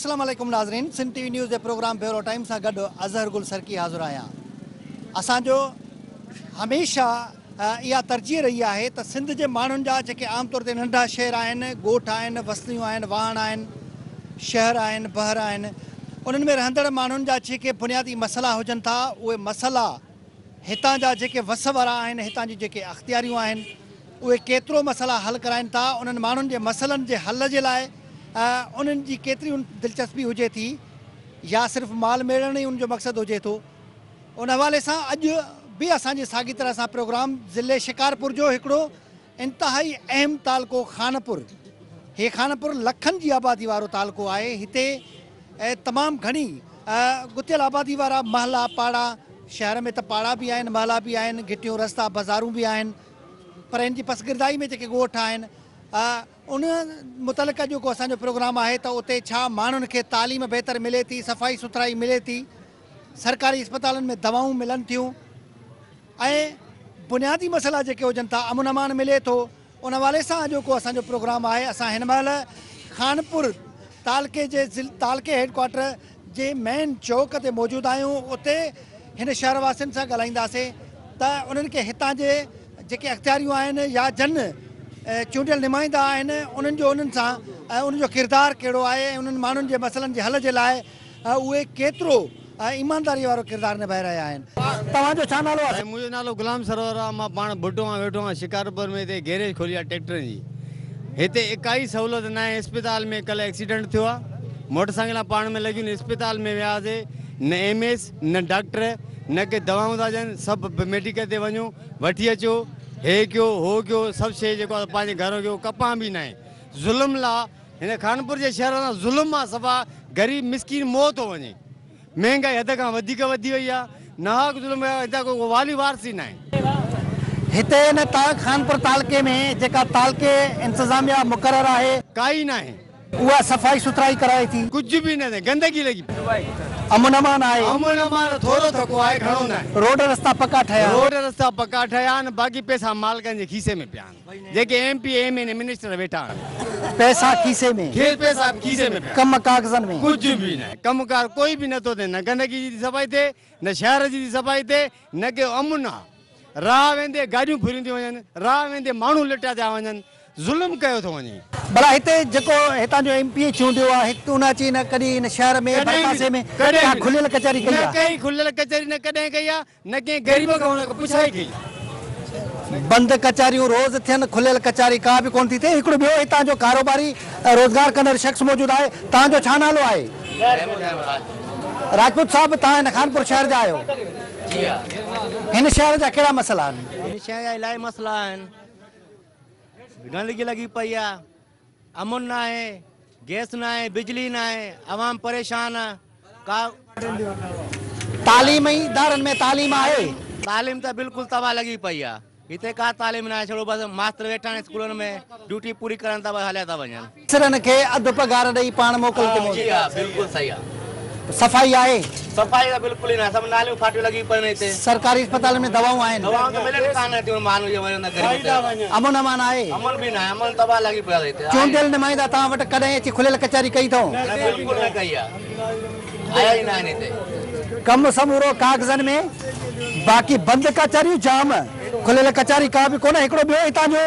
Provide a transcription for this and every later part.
السلام عليڪم ناظرين سنڌ ٽي وي نيوز جي پروگرام بيورو ٽائيم سان گڏ اظهر گل سرڪي حاضر آهيان اسان جو هميشه اها ترجيح رهي آهي ته سنڌ جي ماڻهن جا جيڪي عام طور تي ننڍا شهر آهن، ڳوٺ آهن، وستيون آهن، واهڻ آهن، شهر آهن، بهر آهن، انهن ۾ رهندڙ ماڻهن جا جيڪي بنيادي مسئلا هجن ٿا، اهي مسئلا هتان جا جيڪي وس وارا آهن، هتان جون جيڪي اختياريون آهن، اهي ڪيترو مسئلا حل ڪرائين ٿا، انهن ماڻهن جي مسئلن جي حل جي لاء انهن جي ڪيتري دلچسپي هجي ٿي يا صرف مال ميڙڻ ئي ان جو مقصد هجي ٿو. ان حوالي سان اڄ به اسان جي ساڳي طرح سان پروگرام ضلعي شڪارپور جو هڪڙو انتهائي اهم تعلقو خانپور هي خانپور لکن جي آبادي وارو تعلقو آهي هتي تمام گهڻي ڳتيل آبادي وارا محلا پاڙا شهر ۾ ته پاڙا به آهن محلا به آهن گهٽيون رستا بازارون به آهن پر ان جي پسگردائي ۾ جيڪي ڳوٺ آهن ان متعلق اڄوڪو اسان جو پروگرام آهي ته اتي ڇا ماڻهن کي تعليم بهتر ملي ٿي صفائي سٿرائي ملي ٿي سرڪاري اسپتالن ۾ دوائون ملن ٿيون ۽ بنيادي مسئلا جيڪي هجن ٿا امن امان ملي ٿو ان حوالي سان اڄوڪو اسان جو پروگرام آهي اسان هن مهل خانپور تعلقي جي تعلقي هيڊ ڪوارٽر جي مين چوڪ تي موجود آهيون اتي هن شهر واسين سان ڳالهائينداسين ته انهن کي هتان جي جيڪي اختياريون آهن يا جن چونڊيل نمائندا آهن انهن جو انهن سان انهن جو ڪردار ڪهڙو آهي ۽ انهن ماڻهن جي مسئلن جي حل جي لاء اهي ڪيترو ايمانداريء وارو ڪردار نڀائي رهيا آهن. توهان جو ڇا نالو آهي؟ سائين منهنجو نالو غلام سرور آهي مان پاڻ ڀٽو مان ويٺو آهيان شڪارپور ۾ هتي گيريج کولي آهي ٽريڪٽرن جي هتي ڪائي سهولت ناهي اسپتال ۾ ڪلهه ايڪسيڊنٽ ٿيو آهي موٽر سائيڪلان پاڻ ۾ لڳيون اسپتال ۾ وياسي نه ايم ايس نه ڊاڪٽر نه ڪي دوائون ٿا ڏين سڀ ميڊيڪل تي وڃو وٺي اچو هي ڪيو هو ڪيو سڀ شي جيڪو آهي پنهنجي گهرو ڪيو ڪپان به ناهي ظلم لا هن خانپور جي شهر سان ظلم آ صفا غريب مسڪين موئو ٿو وڃي مهنگائي حد کان وڌيڪ وڌي وئي آ ناحق ظلم ڪيو هتان ڪو والي وارث ئي ناهي. هتي هن خانپور تعلقي ۾ جيڪا تعلقي انتظاميا مقرر آهي. ڪائي ناهي. اها صفائي سٿرائي ڪرائي ٿي. ڪجهه به نه گندگي لڳي پئي. امن امان آهي. امن امان ٿورو ٿڪو آهي گهڻو ناهي. روڊ رستا پڪا ٺهيا آهن. روڊ رستا پڪا ٺهيا آهن باقي پئسا مالڪن جي کيسي ۾ پيا آهن. جيڪي M P A M N A minister ويٺا آهن. پئسا کيسي ۾. کيس پئسا کيسي ۾ پيا. ڪم ڪاغذن ۾. ڪجهه به نه ڪم ڪار ڪوئي به نٿو ٿئي نه گندگي جي ٿي صفائي ٿئي نه شهر جي ٿي صفائي ٿئي نه ڪي امن آ راهه ويندي گاڏيون ڦريون ٿيون وڃن راهه ويندي ماڻهو لٽيا ٿيا وڃن ظلم ڪيو ٿو وڃي. ڀلا هتي جيڪو هتان جو ايم پي اي چونڊيو آ هت ان اچي نه ڪڏهن هن شهر ۾ ڀرپاسي ۾ ڪا کليل ڪچهري ڪئي آ. نه ڪئي کليل ڪچهري نه ڪڏهن ڪئي آ نه ڪنهن غريب کان هن پڇا ئي ڪئي. بند ڪچهريون روز ٿين، کليل ڪچهري ڪا به ڪونه ٿي ٿئي. هڪڙو ٻيو هتان جو ڪاروباري روزگار ڪندڙ شخص موجود آهي. توهان جو ڇا نالو آهي؟ راجپوت صاحب توهان هن خانپور شهر جا آهيو. هن شهر جا ڪهڙا مسئلا آهن؟ هن شهر جا الاهي مسئلا آهن. گندگي لڳي پئي آهي. امن ناهي، گئس ناهي، بجلي ناهي، عوام پريشان آ، ڪا. تعليم ۽ ادارن ۾ تعليم آهي؟ تعليم ته بلڪل تباهه لڳي پئي آ، هتي ڪا تعليم ناهي، ڇڙو بس ماستر ويٺا آهن اسڪولن ۾ ڊيوٽي پوري ڪرن ٿا بس هليا ٿا وڃن. آفيسرن کي اڌ پگهار ڏئي پاڻ موڪل تي موجود. جي ها بلڪل صحيح آ. صفائي آهي؟ صفائي ته بلڪل ئي ناهي سڀ ناليون ڦاٽيون لڳيون پيون آهن هتي. سرڪاري اسپتالن ۾ دوائون آهن؟ دوائون ته ملن ڪانه ٿيون ماڻهو جي وڃن ته غريب هتي. امن امان آهي؟ امن به ناهي امن تباهه لڳي پيو آهي هتي. چونڊيل نمائندا توهان وٽ ڪڏهن اچي کليل ڪچهري ڪئي اٿئون؟ نه بلڪل نه ڪئي آهي آيا ئي ناهن هتي. ڪم سمورو ڪاغذن ۾ باقي بند ڪچهريون جام کليل ڪچهري ڪا به ڪونه هڪڙو ٻيو هتان جو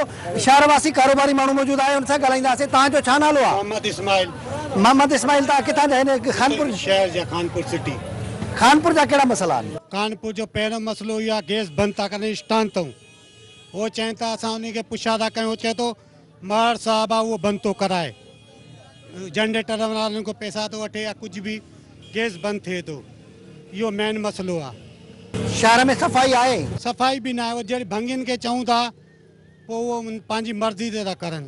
شهر واسي ڪاروباري ماڻهو موجود آهي ان سان ڳالهائينداسين توهان جو ڇا نالو آهي؟ محمد اسماعيل. محمد اسماعيل توهان ڪٿان جا هن خانپور شهر جا خانپور سٽي. خانپور جا ڪهڙا مسئلا آهن؟ خانپور جو پهريون مسئلو اهو آهي گيس بند ٿا ڪرن اسٽان تئون هو چين ٿا اسان انهي کي پڇا ٿا ڪيون هو چئي ٿو مهر صاحب آهي اهو بند ٿو ڪرائي جنريٽر وارن کان پئسا ٿو وٺي يا ڪجهه به گيس بند ٿئي ٿو اهو مين مسئلو آهي. شهر ۾ صفائي آهي؟ صفائي به ناهي جهڙي ڀنگين کي چئون ٿا پوء اهو پنهنجي مرضي تي ٿا ڪرن.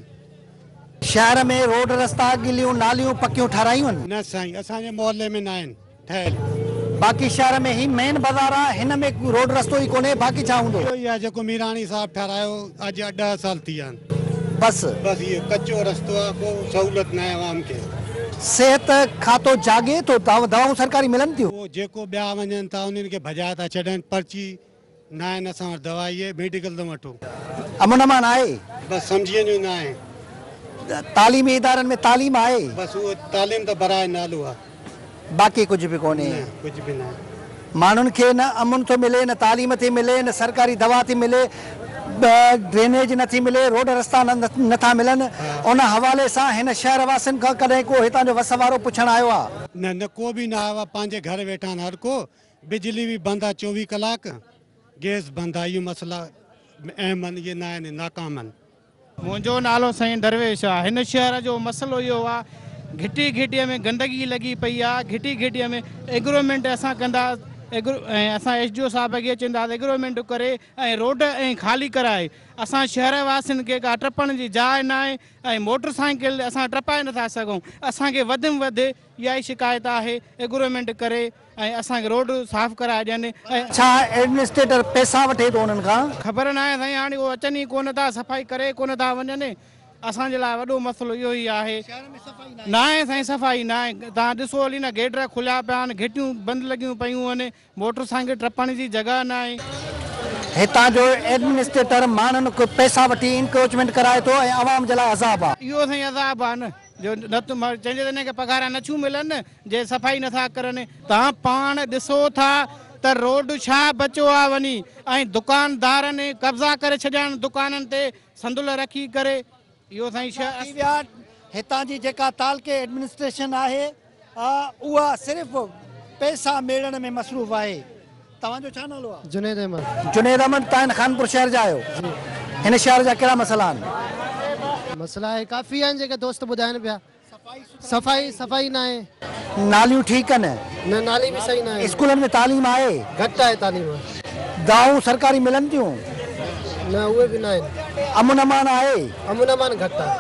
شهر ۾ روڊ رستا، ڳليون ناليون پڪيون ٺهرايون؟ نه سائين اسان جي محلي ۾ ناهن ٺهيل. باقي شهر ۾ هي مين بازار آ هن ۾ روڊ رستو ئي ڪونهي باقي ڇا هوندو؟ اهو ئي آ جيڪو ميراڻي صاحب ٺهرايو اڄ 10 سال ٿي ويا آهن. بس. بس اهو ڪچو رستو آ ڪو سهولت ناهي عوام کي. صحت کاتو جاڳي ٿو دوائون سرڪاري ملن ٿيون؟ اهو جيڪو ٻيا وڃن ٿا انهن کي ڀڄائي ٿا ڇڏن پرچي ناهن اسان وٽ دوا اهي ميڊيڪل تان وٺو. امن امان آهي؟ بس سمجهي وڃو ناهي. تعليمي ادارن ۾ تعليم آهي؟ بس اهو تعليم ته براء نالو آهي. باقي ڪجهه به ڪونهي. نه ڪجهه به ناهي. ماڻهن کي نه امن ٿو ملي، نه تعليم ٿي ملي، نه سرڪاري دوا ٿي ملي، ڊرينيج نه ٿي ملي، روڊ رستا نه ٿا ملن. ان حوالي سان هن شهر واسين کان ڪڏهن ڪو هتان جو وس وارو پڇڻ آيو آهي؟ نه نه ڪو به نه آيو آهي. پنهنجي گهر ويٺا آهن هر ڪو. بجلي به بند آهي 24 ڪلاڪ، گئس بند آهي. اهي مسئلا اهم آهن، اهي نه آهن، ناڪام آهن. منهنجو نالو سائين درويش آ. هن شهر جو مسئلو اهو آ گهٽي گهٽي ۾ گندگي لڳي پئي آ. گهٽي گهٽي ۾ ايگرومينٽ اسان ڪندا ۽ اسان ايس ڊي او صاحب کي چونداس ايگرومينٽ ڪري ۽ روڊ ۽ خالي ڪرائي. اسان شهر واسين کي ڪا ٽپڻ جي جاء ناهي ۽ موٽر سائيڪل اسان ٽپائي نٿا سگهون. اسان کي وڌ ۾ وڌ اها ئي شڪايت آهي ايگرومينٽ ڪري ۽ اسان کي روڊ صاف ڪرائي ڏين ۽. ڇا ايڊمنسٽريٽر پئسا وٺي ٿو انهن کان؟ خبر ناهي سائين هاڻي اهو اچن ئي ڪونه ٿا صفائي ڪري ڪونه ٿا وڃن اسان جي لاء وڏو مسئلو اهو ئي آهي. شهر ۾ صفائي ناهي. ناهي سائين صفائي ناهي توهان ڏسو هلي نه گيٽ کليا پيا آهن گهٽيون بند لڳيون پيون آهن موٽر سائيڪل ٽپڻ جي جڳهه ناهي. هتان جو ايڊمنسٽريٽر ماڻهن کان پئسا وٺي انڪروچمينٽ ڪرائي ٿو ۽ عوام جي لاء عذاب آ. اهو سائين عذاب آ نه جو نه ته چئجي ته انهن کي پگهارا نه ٿيون ملن جي صفائي نه ٿا ڪرن. توهان پاڻ ڏسو ٿا ته روڊ ڇا بچيو آ وڃي ۽ دڪاندارن قبضا ڪري ڇڏيا آهن دڪانن تي صندل رکي ڪري اهو سائين ٿي ويا. هتان جي جيڪا تعلقي ايڊمنسٽريشن آهي اها صرف پئسا ميڙڻ ۾ مصروف آهي. توهان جو ڇا نالو آهي؟ جنيد احمد. جنيد احمد توهان هن خانپور شهر جا آهيو؟ جي. هن شهر جا ڪهڙا مسئلا آهن؟ مسئلا آهي ڪافي آهن جيڪي دوست ٻڌائن پيا. صفائي صفائي ناهي. ناليون ٺيڪ آهن؟ نه نالي به صحيح ناهي. اسڪولن ۾ تعليم آهي؟ گهٽ آهي تعليم. دوائون سرڪاري ملن ٿيون؟ نه اهي به ناهن. امن امان آهي؟ امن امان گهٽ آهي.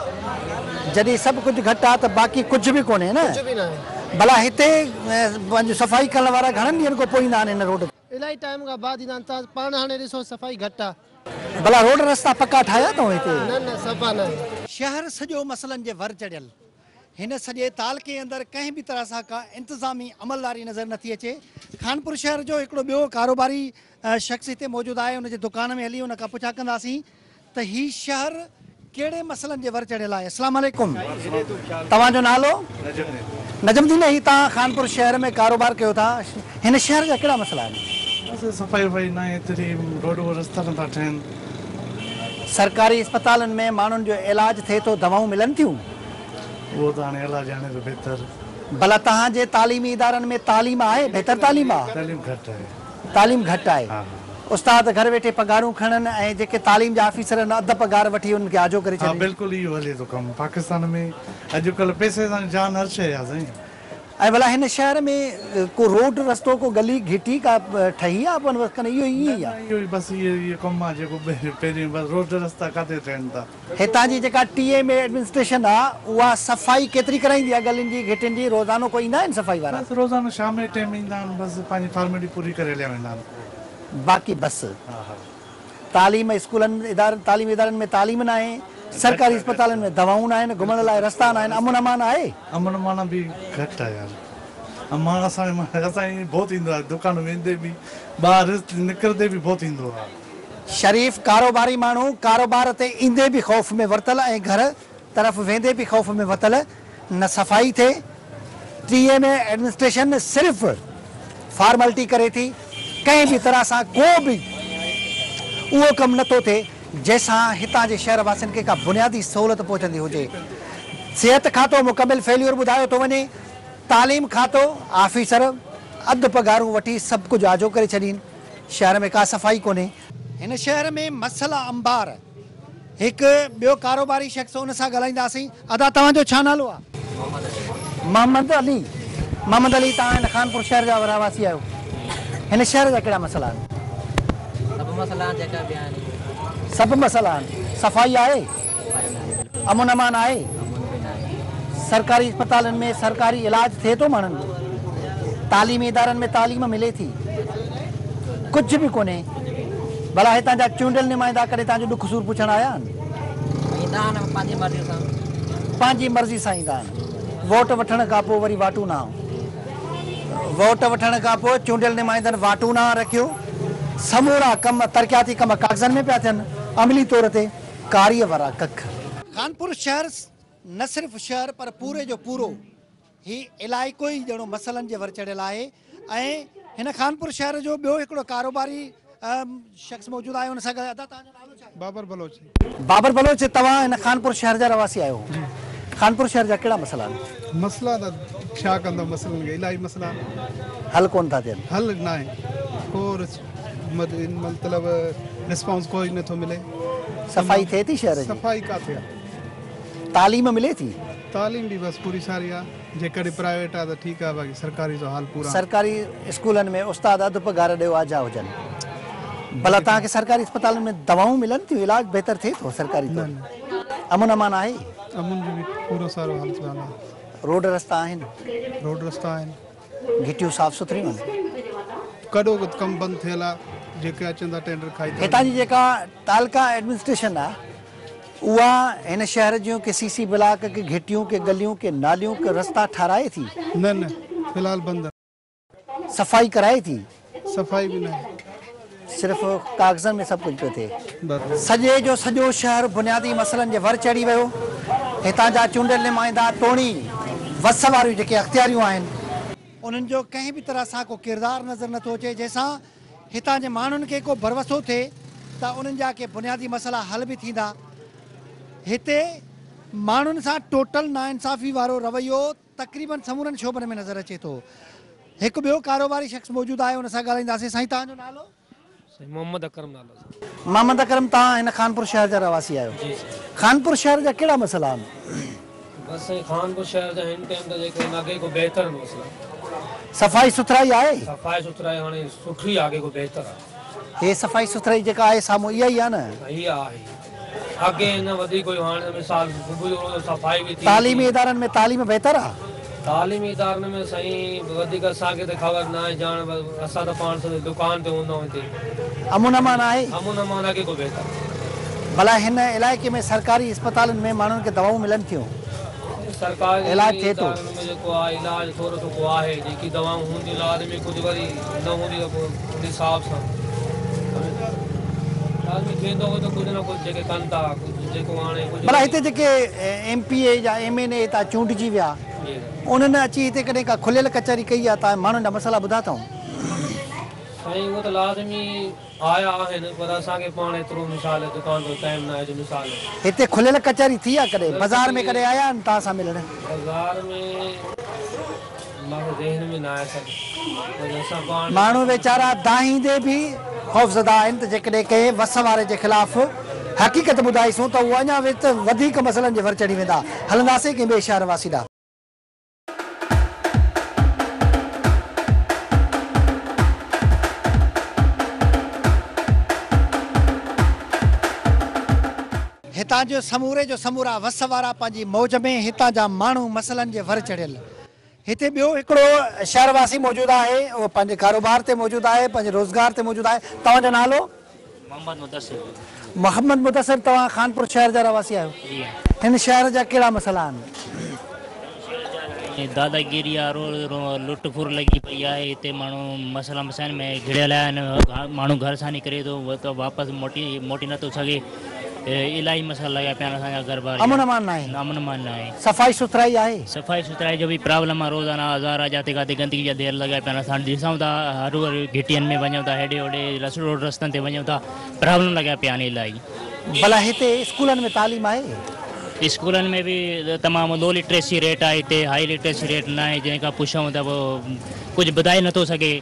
جڏهن سڀ ڪجهه گهٽ آهي ته باقي ڪجهه به ڪونهي نه؟ ڪجهه به ناهي. ڀلا هتي پنهنجي صفائي ڪرڻ وارا گهڻن ڏينهن کان پوء ايندا آهن هن روڊ تي؟ الاهي ٽائيم کان بعد ايندا آهن توهان پاڻ هاڻي ڏسو صفائي گهٽ آهي. ڀلا روڊ رستا پڪا ٺاهيا اٿئون هتي؟ نه نه صفا ناهي. شهر سڄو مسئلن جي ور چڙهيل. هن سڄي تعلقي اندر ڪنهن به طرح سان ڪا انتظامي عملداري نظر نٿي اچي. خانپور شهر جو هڪڙو ٻيو ڪاروباري شخص هتي موجود آهي ان جي دڪان ۾ هلي ان کان پڇا ڪنداسين ته هي شهر ڪهڙي مسئلن جي ور چڙهيل آهي. اسلام عليڪم توهان جو نالو؟ نجم الدين هي توهان خانپور شهر ۾ ڪاروبار ڪيو ٿا هن شهر جا ڪهڙا مسئلا آهن؟ بس صفائي وفائي ناهي ايتري روڊ رستا نٿا ٺهن. سرڪاري اسپتالن ۾ ماڻهن جو علاج ٿئي ٿو دوائون ملن ٿيون؟ اهو ته هاڻي الله ڄاڻي ٿو بهتر. ڀلا توهان جي تعليمي ادارن ۾ تعليم آهي بهتر تعليم آهي؟ تعليم گهٽ آهي. تعليم گهٽ آهي. استاد گهر ويٺي پگهارون کڻن ۽ جيڪي تعليم جا آفيسر آهن اڌ پگهار وٺي انهن کي آجو ڪري ها ڇڏين. بلڪل اهو هلي ٿو ڪم پاڪستان ۾ اڄڪلهه پئسي سان جان هر شيء آهي سائين. ۽ ڀلا هن شهر ۾ ڪو روڊ رستو ڪو ڳلي گهٽي ڪا ٺهي آ ڪن اهو ائين ئي نه آ. نه اهو ئي بس اهو ئي ڪم آ جيڪو پهرين بس روڊ رستا ڪاٿي ٺهن ٿا. هتان جي جيڪا ٽي ايم اي ايڊمنسٽريشن آ اها صفائي ڪيتري ڪرائيندي آ ڳلين جي گهٽين جي روزانو ڪو ايندا آهن صفائي وارا. بس روزانو شام جي ٽيم ايندا آهن بس پنهنجي فارميلٽي پوري ڪري هليا ويندا آهن. باقي بس تعليم اسڪولن ادارن تعليمي ادارن ۾ تعليم ناهي سرڪاري اسپتالن ۾ دوائون ناهن گهمڻ لاء رستا ناهن امن امان آهي. امن امان به گهٽ آهي يار امان اسان اسان کي ڀؤ ٿيندو آهي دڪان ويندي به ٻاهر نڪرندي به ڀؤ ٿيندو آهي. شريف ڪاروباري ماڻهو ڪاروبار تي ايندي به خوف ۾ ورتل ۽ گهر طرف ويندي به خوف ۾ ورتل نه صفائي ٿئي ٽي ايم اي ايڊمنسٽريشن صرف فارملٽي ڪري ٿي ڪنهن به طرح سان ڪو به اهو ڪم نه ٿو ٿئي جنهن سان هتان جي شهر واسين کي ڪا بنيادي سهولت پهچندي هجي صحت کاتو مڪمل فيليور ٻڌايو ٿو وڃي تعليم کاتو آفيسر اڌ پگهارون وٺي سڀ ڪجهه آجو ڪري ڇڏين شهر ۾ ڪا صفائي ڪونهي. هن شهر ۾ مسئلا انبار. هڪ ٻيو ڪاروباري شخص ان سان ڳالهائينداسين. ادا توهان جو ڇا نالو آ؟ محمد علي. محمد علي محمد علي توهان هن خانپور شهر جا رهواسي آهيو. هن شهر جا ڪهڙا مسئلا آهن؟ سڀ مسئلا آهن جيڪا به آهن. سڀ مسئلا آهن. صفائي آهي؟ صفائي ناهي بلڪل. امن امان آهي؟ امن به ناهي. سرڪاري اسپتالن ۾ سرڪاري علاج ٿئي ٿو ماڻهن جو؟ تعليمي ادارن ۾ تعليم ملي ٿي؟ ڪجهه به ڪونهي. ڀلا هتان جا چونڊيل نمائندا ڪڏهن توهان جو ڏک سور پڇڻ آيا آهن؟ ايندا آهن پنهنجي مرضي سان. پنهنجي مرضي سان ايندا آهن. ووٽ وٺڻ کان پوء وري واٽون نه. ووٽ وٺڻ کان پوء چونڊيل نمائندن واٽون نه رکيو. سمورا ڪم ترقياتي ڪم ڪاغذن ۾ پيا ٿين، عملي طور تي ڪاريء وارا ڪک. خانپور شهر نه صرف شهر پر پوري جو پورو هي علائقو ئي ڄڻو مسئلن جي ور چڙهيل آهي ۽ هن خانپور شهر جو ٻيو هڪڙو ڪاروباري شخص موجود آهي ان سان گڏ. ادا توهان جو نالو ڇا آهي؟ بابر بلوچ. بابر بلوچ، توهان هن خانپور شهر جا رهواسي آهيو. خانپور شهر جا ڪهڙا مسئلا آهن؟ مسئلا ته ڇا ڪندو مسئلن کي، الاهي مسئلا آهن. حل ڪونه ٿا ٿين؟ حل ناهي، ڪو مطلب رسپانس ڪوئي نٿو ملي. صفائي ٿئي ٿي شهر جي؟ صفائي ڪاٿي آهي. تعليم ملي ٿي؟ تعليم به بس پوري ساري آهي، جيڪڏهن پرائيويٽ آهي ته ٺيڪ آهي، باقي سرڪاري جو حال پورا. سرڪاري اسڪولن ۾ استاد اڌ پگهار ڏيو آجا هجن. ڀلا توهان کي سرڪاري اسپتالن ۾ دوائون ملن ٿيون؟ علاج بهتر ٿئي ٿو سرڪاري طور؟ امن امان آهي؟ امن جو به پورو سارو حال چال آهي. روڊ رستا آهن؟ روڊ رستا آهن. گهٽيون صاف سٿريون آهن؟ ڪڏو ڪم بند ٿيل آهي، جيڪي اچن ٿا ٽينڊر کائي ٿا. هتان جي جيڪا تعلقه ايڊمنسٽريشن آهي اها هن شهر جون ڪي سي سي بلاڪ، ڪي گهٽيون، ڪي گليون، ڪي ناليون، ڪي رستا ٺاراهي ٿي؟ نه نه في الحال بند آهي. صفائي ڪرائي ٿي؟ صفائي به ناهي. صرف ڪاغذن ۾ سڀ ڪجهه پيو ٿئي. سڄي جو سڄو شهر بنيادي مسئلن جي ور چڙهي ويو. هتان جا چونڊيل نمائندا توڻي وس واريون جيڪي اختياريون آهن، انهن جو ڪنهن به طرح سان ڪو ڪردار نظر نٿو اچي، جنهن سان هتان جي ماڻهن کي ڪو ڀروسو ٿئي ته انهن جا ڪي بنيادي مسئلا حل به ٿيندا. هتي ماڻهن سان ٽوٽل ناانصافي وارو رويو تقريبن سمورن شعبن ۾ نظر اچي ٿو. هڪ ٻيو ڪاروباري شخص موجود آهي، ان سان ڳالهائينداسين. سائين توهان جو نالو؟ سائين محمد اڪرم نالو سائين. محمد اڪرم، توهان هن خانپور شهر جا رهواسي آهيو. جي سائين. خانپور شهر جا ڪهڙا مسئلا آهن؟ بس سائين خانپور شهر جا هن ٽائيم ته جيڪي آهن اڳي کان بهتر آهن مسئلا. صفائي سٿرائي آهي؟ صفائي سٿرائي هاڻي سٺي آهي، اڳي کان بهتر آهي. هي صفائي سٿرائي جيڪا آهي سامهون اها ئي آهي نه؟ اها آهي. اڳي اڃا وڌيڪ هيو، هاڻي مثال صبح جو روز صفائي به ٿي. تعليمي ادارن ۾ تعليم بهتر آهي؟ تعليمي ادارن ۾ سائين وڌيڪ اسان کي ته خبر ناهي ڄاڻ، اسان ته پاڻ سڄو دڪان تي هوندا آهيون هتي. امن امان آهي؟ امن امان اڳي کان بهتر. ڀلا هن علائقي ۾ سرڪاري اسپتالن ۾ ماڻهن کي دوائون ملن ٿيون؟ سرڪاري علاج ٿئي ٿو؟ ادارن ۾ جيڪو آهي علاج ٿورو سو ڪو آهي، جيڪي دوائون هونديون لازمي ڪجهه وري نه هونديون ته پوء ان حساب سان لازمي ٿيندو هو ته ڪجهه نه ڪجهه جيڪي ڪن ٿا ڪجهه جيڪو هاڻي ڪجهه. ڀلا هتي جيڪي ايم پي اي يا ايم اين اي هتان چونڊجي ويا انهن اچي هتي ڪڏهن ڪا کليل ڪچهري ڪئي آهي؟ توهان ماڻهن جا مسئلا ٻڌا اٿئون؟ سائين اهو ته لازمي آيا آهن پر اسان کي پاڻ ايترو مثال دڪان جو ٽائيم ناهي جو مثال. هتي کليل ڪچهري ٿي آهي ڪڏهن؟ بازار ۾ ڪڏهن آيا آهن توهان سان ملڻ؟ بازار ۾ مان کي ذهن ۾ ناهي سر پر اسان پاڻ. ماڻهو ويچارا دانهيندي به خوفزده آهن ته جيڪڏهن ڪنهن وس واري جي خلاف حقيقت ٻڌائيسون ته اهو اڃا وڌيڪ مسئلن جي ور چڙهي ويندا. هلنداسين ڪنهن ٻئي شهر واسي ڏانهن. هتان جو سموري جو سمورا وس وارا پنهنجي موج ۾، هتان جا ماڻهو مسئلن جي ور چڙهيل. هتي ٻيو هڪڙو شهر واسي موجود آهي، اهو پنهنجي ڪاروبار تي موجود آهي، پنهنجي روزگار تي موجود آهي. توهان جو نالو؟ محمد مدثر. محمد مدثر، توهان خانپور شهر جا رهواسي آهيو. جي ها. هن شهر جا ڪهڙا مسئلا آهن؟ داداگيري آ، روز لٽ ڦر لڳي پئي آهي، هتي ماڻهو مسئلا مسائل ۾ گهڙيل آهن، ماڻهو گهر سان نڪري ٿو ته واپس موٽي نٿو سگهي، الاهي مسئلا لڳا پيا آهن اسان جا گهر بار جا. امن امان ناهي. امن امان ناهي. صفائي سٿرائي آهي؟ صفائي سٿرائي جو به پرابلم آ، روزانه هزار جاتي ڪاتي گندگي جا ڍير لڳا پيا آهن، اسان ڏسون ٿا هر هر گهٽين ۾ وڃون ٿا، هيڏي هوڏي روڊ رستن تي وڃون ٿا، پرابلم لڳا پيا آهن الاهي. ڀلا هتي اسڪولن ۾ تعليم آهي؟ اسڪولن ۾ به تمام لو لٽريسي ريٽ آهي، هتي هائي لٽريسي ريٽ ناهي، جنهن کان پڇون ته پوء ڪجهه ٻڌائي نٿو سگهي.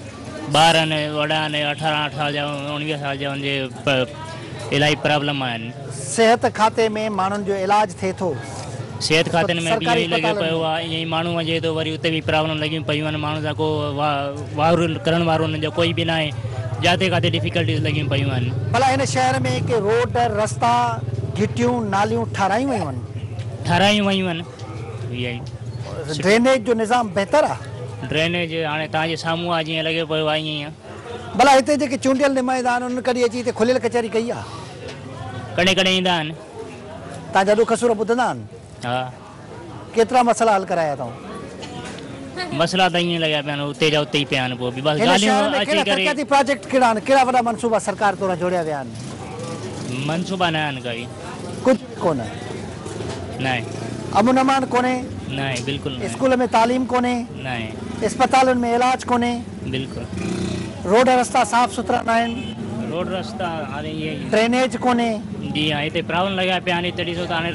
ٻار آهن وڏا آهن 18 سال جا 19 سال جا ان جي الاهي پرابلم آهن. صحت کاتي ۾ ماڻهن جو علاج ٿئي ٿو؟ صحت کاتن ۾ به ائين ئي لڳيو پيو آهي، ائين ئي ماڻهو وڃي ٿو وري اتي به پرابلم لڳيون پيون آهن، ماڻهن سان ڪو واهر ڪرڻ وارو انهن جو ڪوئي به ناهي، جاتي ڪاتي ڊفيڪلٽيز لڳيون پيون آهن. ڀلا هن شهر ۾ ڪي روڊ، رستا، گهٽيون، ناليون ٺارايون ويون آهن؟ ٺارايون ويون آهن. اها ئي. ڊرينيج جو نظام بهتر آهي؟ ڊرينيج هاڻي توهان جي سامهون آهي، جيئن لڳيو پيو آهي ائين ئي آهي. ڀلا هتي جيڪي چونڊيل نمائندا آهن انهن ڪڏهن اچي هتي کليل ڪچهري ڪئي آهي؟ ڪڏهن ڪڏهن ايندا آهن. توهان جا ڏک سور ٻڌندا آهن؟ ها. ڪيترا مسئلا حل ڪرايا اٿئون؟ مسئلا ته ائين لڳا پيا آهن اتي جا اتي ئي پيا آهن پوء به بس هن ڳالهيون شهر ۾ اچي ڪهڙا ڪري. ترقياتي پراجيڪٽ ڪهڙا آهن؟ ڪهڙا وڏا منصوبا سرڪار طوران جوڙيا ويا آهن؟ منصوبا نه آهن ڪائي. ڪجهه به ڪونه. ناهي. امن امان ڪونهي. ناهي بلڪل ناهي. اسڪول ۾ تعليم ڪونهي. ناهي. اسپتالن ۾ علاج ڪونهي. بلڪل. روڊ رستا صاف سٿرا ناهن. روڊ رستا هاڻي اهي ئي. ڊرينيج ڪونهي. جي ها هتي پراون لڳا پيا آهن هتي ڏسو ته هاڻي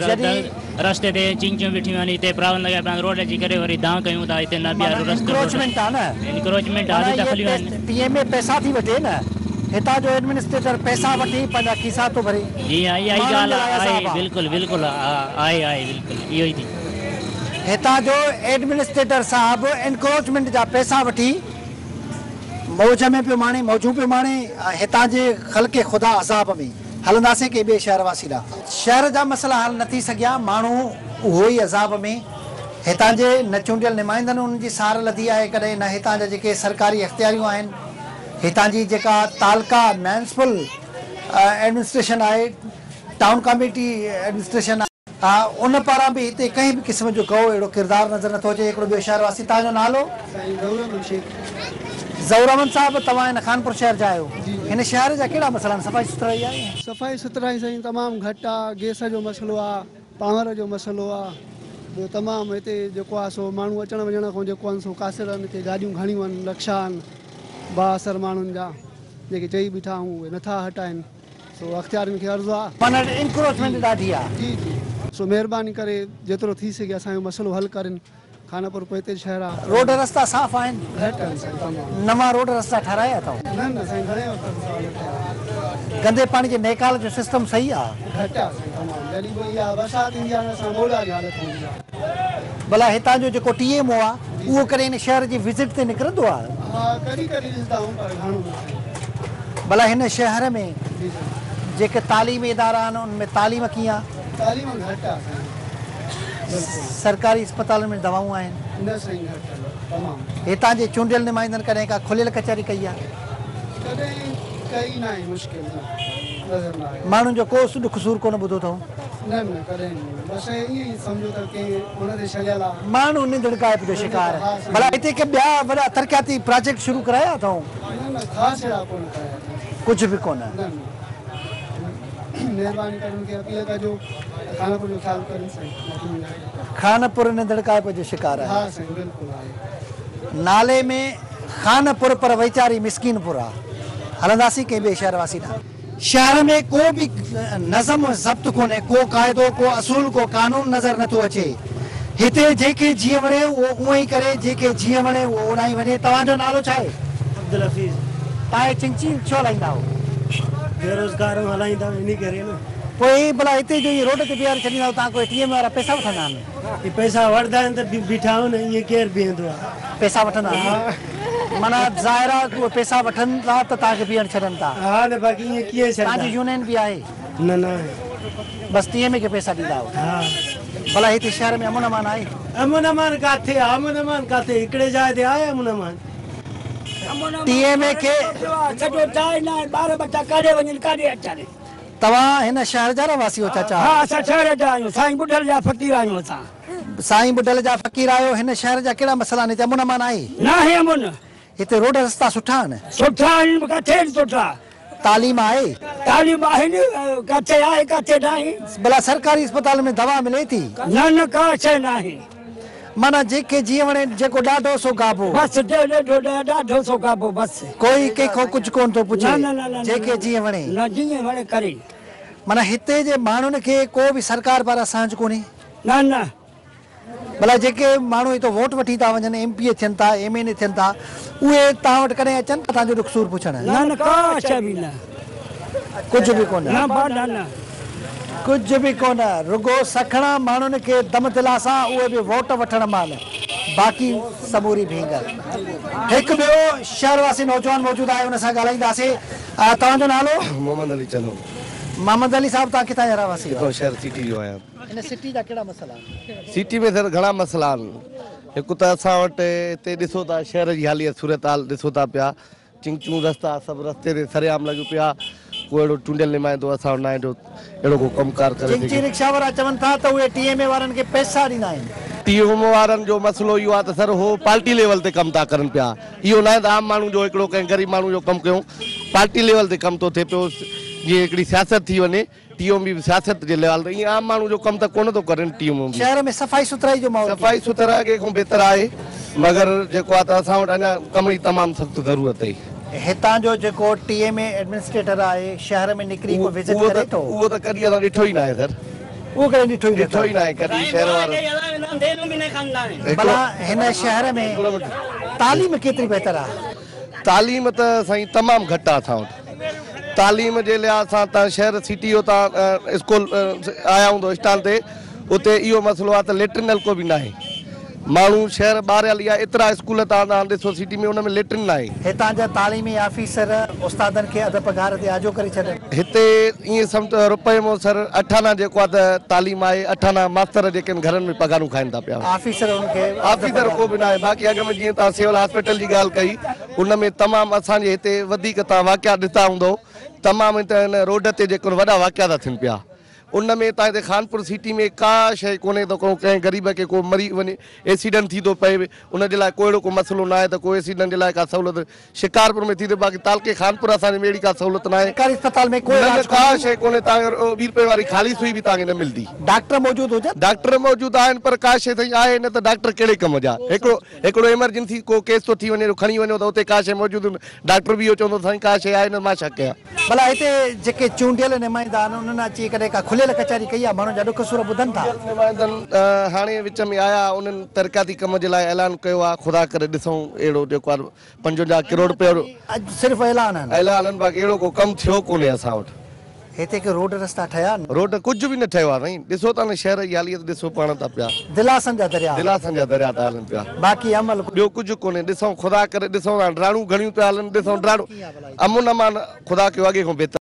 رستي تي چنگچيون بيٺيون آهن هتي پراون لڳا پيا آهن روڊ جي ڪري وري دانهن ڪيون ٿا هتي نه بيهاريو رستو انڪروچمينٽ آ نه. انڪروچمينٽ آ دخليون آهن. ٽي ايم اي پئسا ٿي وٺي نه هتان جو ايڊمنسٽريٽر پئسا وٺي پنهنجا کيسا ٿو ڀري. جي ها اها ئي ڳالهه آهي بلڪل بلڪل آهي آهي بلڪل اهو ئي ٿي. هتان جو ايڊمنسٽريٽر صاحب انڪروچمينٽ جا پئسا وٺي موج ۾ پيو ماڻي موجون پيو ماڻي هتان جي خلق خدا عذاب ۾. هلنداسين ڪنهن ٻئي شهر واسي ڏانهن. شهر جا مسئلا حل نه ٿي سگهيا، ماڻهو اهو ئي عذاب ۾. هتان جي نه چونڊيل نمائندن انهن جي سار لڌي آهي ڪڏهن نه هتان جا جيڪي سرڪاري اختياريون آهن، هتان جي جيڪا تعلقه ميونسپل ايڊمنسٽريشن آهي، ٽائون ڪاميٽي ايڊمنسٽريشن آهي. ان پاران به هتي ڪنهن به قسم جو ڪو اهڙو ڪردار نظر نٿو اچي. هڪڙو ٻيو شهر واسي، توهان جو نالو؟ سائين ظهور احمد شيخ. ظهور احمد صاحب توهان هن خانپور شهر جا آهيو، هن شهر جا ڪهڙا مسئلا آهن؟ صفائي سٿرائي آهي؟ صفائي سٿرائي سائين تمام گهٽ آ، گئس جو مسئلو آ، پاور جو مسئلو آ، ٻيو تمام هتي جيڪو آ سو ماڻهو اچڻ وڃڻ کان جيڪو آهن سو قاصر آهن، ڪي گاڏيون گهڻيون آهن، رڪشا آهن بااثر ماڻهن جا جيڪي چئي بيٺا آهيون اهي نٿا هٽائن. سو اختيارين کي عرض آ. معنيٰ انڪروچمينٽ ڏاڍي آ. جي جي سو مهرباني ڪري جيترو ٿي سگهي اسان جو مسئلو حل ڪرين خانپور پوئتي شهر آ. روڊ رستا صاف آهن؟ گهٽ آهن سائين تمام. نوان روڊ رستا ٺهرايا اٿئو؟ نه نه سائين گهڻي وقت کان سوال نه ٺهيا آهن. گندي پاڻي جي نيڪال جو سسٽم صحيح آ؟ گهٽ آ سائين تمام جڏهن به اها برسات ايندي آ نه اسان ٻوڏ واري حالت هوندي آ. ڀلا هتان جو جيڪو ٽي ايم او آ اهو ڪڏهن هن شهر جي وزٽ تي نڪرندو آ؟ ها ڪڏهن ڪڏهن ڏسندا آهيون پر گهڻو نه سائين. ڀلا هن شهر ۾ جيڪي تعليمي ادارا آهن انهن ۾ تعليم ڪيئن آ؟ تعليم گهٽ آ سائين بلڪل. سرڪاري اسپتالن ۾ دوائون آهن؟ نه سائين گهٽ آهن تمام. هتان جي چونڊيل نمائندن ڪڏهن ڪا کليل ڪچهري ڪئي آ؟ ڪڏهن ڪئي ناهي مشڪل نه نظر نه آيو. ماڻهن جو ڪو ڏک سور ڪونه ٻڌو اٿئون؟ نه نه ڪڏهن نه بس ائين ئي سمجهو ته ڪنهن ان تي ڇڏيل آ. ماڻهو ننڌڻڪائپ جو شڪار. ڀلا هتي ڪي ٻيا وڏا ترقياتي پراجيڪٽ شروع ڪرايا اٿئون؟ نه نه خاص اهڙا ڪونه ڪرايا اٿئون. ڪجهه به ڪونه؟ نه نه مهرباني ڪري ان کي اپيل ڪجو ته خانپور جو خيال ڪرين سائين. خانپور ننڌڻڪائپ جو شڪار آهي. ها سائين بلڪل آهي. نالي ۾ خانپور پر ويچاري مسڪين پور آ. هلنداسين ڪنهن ٻئي شهر واسي ڏانهن. شهر ۾ ڪو به نظم و ضبط ڪونهي، ڪو قاعدو، ڪو اصول، ڪو قانون نظر نٿو اچي. هتي جنهن کي جيئن وڻي اهو اونئن ئي ڪري، جنهن کي جيئن وڻي اهو اوڏانهن ئي وڃي. توهان جو نالو ڇا آهي؟ عبدالحفيظ. توهان هي چنگچي ڇو هلائيندا آهيو؟ بيروزگار آهيون هلائيندا آهيون انهي ڪري نه. پوء ڀلا هتي جو ائين روڊ تي بيهاري ڇڏيندا آهيو توهان ڪو ٽي ايم وارا پئسا وٺندا آهن؟ هي پئسا وٺندا آهن ته بيٺا آهيون نه ائين ڪير بيهندو آهي. پئسا وٺندا آهن معنيٰ ظاهر آهي اهي پئسا وٺن ٿا ته توهان کي بيهڻ ڇڏن ٿا. ها نه باقي ائين ڪيئن ڇڏندا. توهان جي يونين به آهي؟ نه نه آهي. بس ٽي ايم اي کي پئسا ڏيندا آهيو. ها. ڀلا هتي شهر ۾ امن امان آهي؟ امن امان ڪاٿي آهي امن امان ڪاٿي هڪڙي جاء تي آهي امن امان. ٽي ايم اي کي. سڄو جاء نه آهي ٻار ٻچا ڪاڏي وڃن ڪاڏي اچن. توهان هن شهر جا رهواسي آهيو چاچا؟ ها اسان شهر جا آهيون سائين ٻڍل جا فقير آهيون اسان. سائين ٻڍل جا فقير آهيو هن شهر جا ڪهڙا مسئلا آهن هتي امن امان آهي؟ ناهي امن. هتي روڊ رستا سٺا آهن؟ سٺا آهن ڪٿي آهن سٺا. تعليم آهي؟ تعليم آهي نه ڪٿي آهي ڪٿي ناهي. ڀلا سرڪاري اسپتال ۾ دوا ملي ٿي؟ نه نه ڪا شيء ناهي. معنيٰ جنهن کي جيئن وڻي جيڪو ڏاڍو سو گابو. بس ڏاڍو سو گابو بس. ڪوئي ڪنهن کان ڪجهه ڪونه ٿو پڇي. نه نه نه نه جنهن کي جيئن وڻي. نه جيئن وڻي ڪري. معنيٰ هتي جي ماڻهن کي ڪو به سرڪار پاران سهنج ڪونهي. نه نه. ڀلا جيڪي ماڻهو هتو ووٽ وٺي ٿا وڃن ايم پي اي ٿين ٿا ايم اين اي ٿين ٿا اهي توهان وٽ ڪڏهن اچن ٿا توهان جو ڏک سور پڇڻ؟ نه نه ڪا شيء به نه. ڪجهه به ڪونه. نه با نه نه. ڪجهه به ڪونه رڳو سکڻا ماڻهن کي دم دلاسا اهي به ووٽ وٺڻ مهل باقي سموري ڀينگ. هڪ ٻيو شهر واسي نوجوان موجود آهي ان سان ڳالهائينداسين توهان جو نالو؟ محمد علي چنو. محمد علي صاحب توهان ڪٿان جا رهواسي آهيو؟ هتان شهر سٽي جو آهيان. هن سٽي جا ڪهڙا مسئلا آهن؟ سٽي ۾ سر گهڻا مسئلا آهن هڪ ته اسان وٽ هتي ڏسو ٿا شهر جي حالي صورتحال ڏسو ٿا پيا چنگچون رستا سڀ رستي تي سرعام لڳيون پيا ڪو اهڙو چونڊيل نمائندو اسان وٽ ناهي جو اهڙو ڪو ڪم ڪار ڪري چنگچي سگهي. رڪشا وارا چون ٿا ته اهي ٽي ايم اي وارن کي پئسا ڏيندا آهن. ٽي ايم وارن جو مسئلو اهو آهي ته سر هو پارٽي ليول تي ڪم ٿا ڪرن پيا اهو ناهي ته عام ماڻهو جو هڪڙو ڪنهن غريب ماڻهو جو ڪم ڪيون پارٽي ليول تي ڪم ٿو ٿئي پيو. جيئن هڪڙي سياست ٿي وڃي ٽي ايم به سياست جي ليول تي ائين عام ماڻهو جو ڪم ته ڪونه ٿو ڪري ٽي ايم به. شهر ۾ صفائي سٿرائي جو ماحول ڪيئن؟ صفائي سٿرائي اڳي کان بهتر آهي مگر جيڪو آهي ته اسان وٽ اڃا ڪم جي تمام سخت ضرورت اهي. هتان جو جيڪو ٽي ايم اي ايڊمنسٽريٽر آهي شهر ۾ نڪري ڪو وزٽ ڪري ٿو؟ اهو ته ڪڏهن اسان ڏٺو ئي ناهي سر. اهو ڪڏهن ڏٺو ئي نه ڏٺو ئي ناهي ڪڏهن شهر وارن. ڀلا هن شهر ۾ تعليم ڪيتري بهتر آهي؟ تعليم ته سائين تمام گهٽ آهي اسان وٽ. تعليم جي لحاظ سان تان شهر سٽي جو تان اسڪول آيا هوندو اسٽال تي اتي اهو مسئلو آهي ته ليٽرين نلڪو به ناهي ماڻهو شهر ٻاهريال يا ايترا اسڪول تان تان ڏسو سٽي ۾ ان ۾ ليٽرين ناهي. هتان جا تعليمي آفيسر استادن کي اڌ پگهار تي آجو ڪري ڇڏن. هتي ائين سمجهه ته روپئي مون سر اٺ آنا جيڪو آهي ته تعليم آهي اٺ آنا ماستر جيڪي آهن گهرن ۾ پگهارون کائن ٿا پيا. آفيسر انهن کي اڌ آفيسر پگهار. ڪو به ناهي باقي اڳ ۾ جيئن تان سول هاسپيٽل جي ڳالهه ڪئي ان ۾ تمام اسان جي هتي وڌيڪ تان واقعا ڏتا هوندو تمام هتي هن روڊ تي جيڪو وڏا واقعا ٿا ٿين پيا ان ۾ تان هتي خانپور سٽي ۾ ڪا شئي ڪونهي ته ڪو ڪنهن غريب کي ڪو مري وڃي ايڪسيڊنٽ ٿي ٿو پئي ان جي لاء ڪو اهڙو ڪو مسئلو ناهي ته ڪو ايڪسيڊنٽ جي لاء ڪا سهولت شڪارپور ۾ ٿي ٿئي باقي تعلقي خانپور اسان جي ۾ اهڙي ڪا سهولت ناهي. سرڪاري اسپتال ۾ ڪو نه نه علاج ڪا ڪونهي. شئي ڪونهي تان کي ٻي روپئي واري خالي سوئي به تان کي نه ملدي. ڊاڪٽر موجود هجن. ڊاڪٽر موجود آهن پر ڪا شئي سائين آهي نه ته ڊاڪٽر ڪهڙي ڪم جا هڪڙو هڪڙو ايمرجنسي ڪو ڪيس ٿو ٿي وڃي جو کڻي وڃو ته اتي ڪا شئي موجود نه ڊاڪٽر به اهو چوندو سائين ڪا شئي آهي نه مان ڇا ڪيان. ڀلا هتي جيڪي چونڊيل نمائندا آهن انهن اچي ڪڏهن ڪا کليل ڪچهري ڪئي آهي ماڻهن جا ڏک سور ٻڌن ٿا. چونڊيل نمائندن هاڻي وچ ۾ آيا انهن ترقياتي ڪم جي لاء اعلان ڪيو آهي خدا ڪري ڏسون اهڙو جيڪو آهي 55 ڪروڙ رپيو. اڄ صرف اعلان آهن. اعلان آهن باقي اهڙو ڪو ڪم ٿيو ڪونهي اسان وٽ. هتي ڪي روڊ رستا ٺهيا آهن؟ روڊ ڪجهه به نه ٺهيو آهي سائين ڏسو ٿا نه شهر جي حاليت ڏسو پاڻ ٿا پيا. دلاسن جا درياء. دلاسن جا درياء ٿا هلن پيا. باقي عمل ڪجهه. ٻيو ڪجهه ڪونهي ڏسون خدا ڪري ڏسون ٿا ڊاڙون گهڻيون پيا هلن ڏسون ڊاڙون امن امان خدا ڪيو اڳي کان بهتر.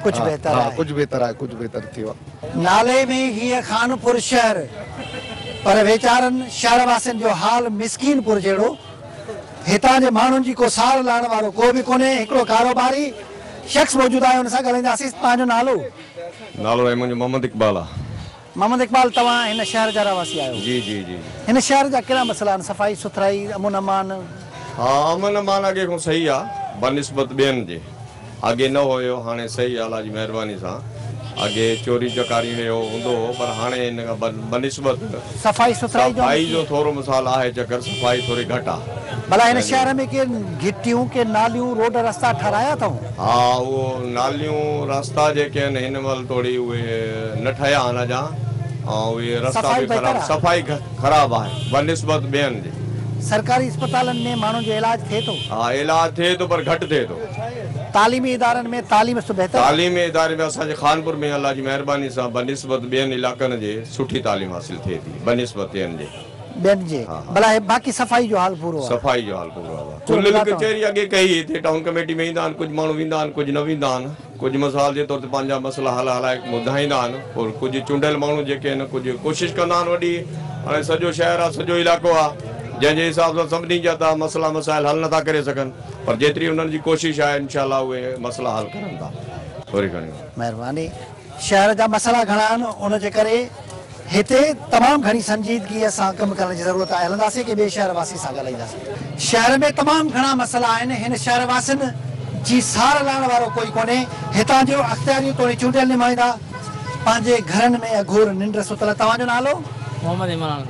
ڪجهه بهتر ها آهي. ڪجهه بهتر آهي ڪجهه بهتر ٿيو آهي. نالي ۾ هيء خانپور شهر پر ويچارن شهر واسين جو حال مسڪين پور جهڙو. هتان جي ماڻهن جي ڪو سار لهڻ وارو ڪو به ڪونهي. هڪڙو ڪاروباري شخص موجود آهي ان سان ڳالهائينداسين. توهان جو نالو؟ نالو آهي منهنجو محمد اقبال آ. محمد اقبال توهان هن شهر جا رهواسي آهيو. جي جي جي. هن شهر جا ڪهڙا مسئلا آهن صفائي سٿرائي امن امان؟ ها امن امان اڳي کان صحيح آ بنسبت ٻين جي اڳي نه هيو هاڻي صحيح آ الله جي مهرباني سان اڳي چوري چڪاري هي هو هوندو هو پر هاڻي ان کان بنسبت صفائي سٿرائي جو صفائي جو ٿورو مثال آهي چڪر صفائي ٿوري گهٽ آ. ڀلا هن شهر ۾ ڪي گهٽيون ڪي ناليون روڊ رستا ٺهرايا اٿئون؟ ها اهو ناليون رستا جيڪي آهن هن مهل توڙي اهي نه ٺهيا آهن اڃا ۽ اهي رستا صفائي به بهتر خراب آهي؟ صفائي خراب آهي بنسبت ٻين جي. سرڪاري اسپتالن ۾ ماڻهن جو علاج ٿئي ٿو؟ ها علاج ٿئي ٿو پر گهٽ ٿئي ٿو. تعليمي ادارن ۾ تعليم سو بهتر آهي؟ تعليمي اداري ۾ اسان جي خانپور ۾ الله جي مهرباني سان بنسبت ٻين علائقن جي سٺي تعليم حاصل ٿئي ٿي بنسبت ٻين جي. ٻين جي ڀلا هي باقي صفائي جو حال پورو آهي. صفائي جو حال پورو آهي. کليل ڪچهري اڳي ڪئي هتي ٽائون ڪميٽي ۾ ايندا آهن ڪجهه ماڻهو ويندا آهن ڪجهه نه ويندا آهن ڪجهه مثال جي طور تي پنهنجا مسئلا حل هلائي ٻڌائيندا آهن پر ڪجهه چونڊيل ماڻهو جيڪي آهن ڪجهه ڪوشش ڪندا آهن وڏي هاڻي سڄو شهر آهي سڄو علائقو آهي جنهن جي حساب سان سڀني جا ته مسئلا مسائل حل نٿا ڪري سگهن پر جيتري انهن جي ڪوشش آهي انشاء الله اهي مسئلا حل ڪرن ٿا ٿوري گهڻي. مهرباني. شهر جا مسئلا گهڻا آهن ان جي ڪري هتي تمام گهڻي سنجيدگيء سان ڪم ڪرڻ جي ضرورت آهي هلنداسين ڪنهن ٻئي شهر واسي سان ڳالهائينداسين. شهر ۾ تمام گهڻا مسئلا آهن هن شهر واسين جي سار لهڻ وارو ڪوئي ڪونهي هتان جو اختياريون توڻي چونڊيل نمائندا پنهنجي گهرن ۾ اگهور ننڊ ستل توهان جو نالو؟ محمد عمران.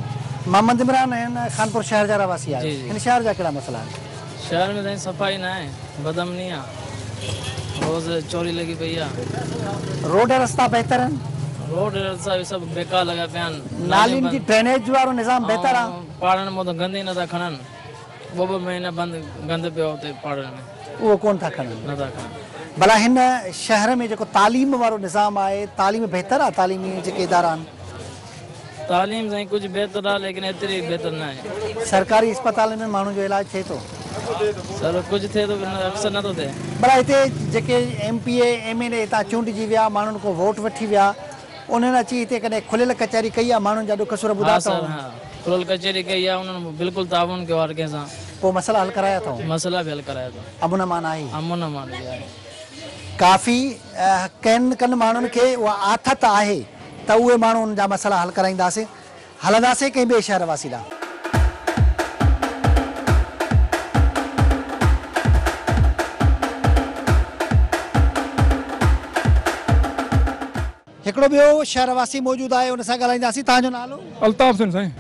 محمد عمران هن خانپور شهر جا رهواسي آهيو جي جي. هن شهر جا ڪهڙا مسئلا آهن؟ شهر ۾ سائين صفائي ناهي، بدامني آ، روز چوري لڳي پئي آ. روڊ رستا بهتر آهن؟ روڊ رستا به سڀ بيڪار لڳا پيا آهن. نالين جي ڊرينيج وارو نظام بهتر آ؟ ۽ پاڙن مان ته گند ئي نٿا کڻن، ٻه ٻه مهينا بند گند پيو آ اتي پاڙن ۾. اهو ڪونه ٿا کڻن؟ نٿا کڻن. ڀلا هن شهر ۾ جيڪو تعليم وارو نظام آهي، تعليم بهتر آ؟ تعليمي جيڪي ادارا آهن. تعليم سائين ڪجهه بهتر آ ليڪن ايتري بهتر ناهي. سرڪاري اسپتالن ۾ ماڻهن جو علاج ٿئي ٿو؟ سر ڪجهه ٿئي ٿو اڪثر نٿو ٿئي. ڀلا هتي جيڪي M P A M N A هتان چونڊجي ويا ماڻهن کان ووٽ وٺي ويا انهن اچي هتي ڪڏهن کليل ڪچهري ڪئي آ ماڻهن جا ڏک سور ٻڌا ها سر اٿئون؟ ها کليل ڪچهري ڪئي آ انهن بلڪل تعاون ڪيو هر ڪنهن سان. پوء مسئلا حل ڪرايا اٿئون؟ مسئلا به حل ڪرايا اٿئون. امن امان آهي؟ امن امان به آهي. ڪافي ڪن ڪن ماڻهن کي اها آٿت آهي ته اهي ماڻهو انهن جا مسئلا حل ڪرائينداسين، هلنداسين ڪنهن ٻئي شهر واسي ڏانهن. هڪڙو ٻيو شهر واسي موجود آهي ان سان ڳالهائينداسين توهان جو نالو؟ الطاف حسين سائين.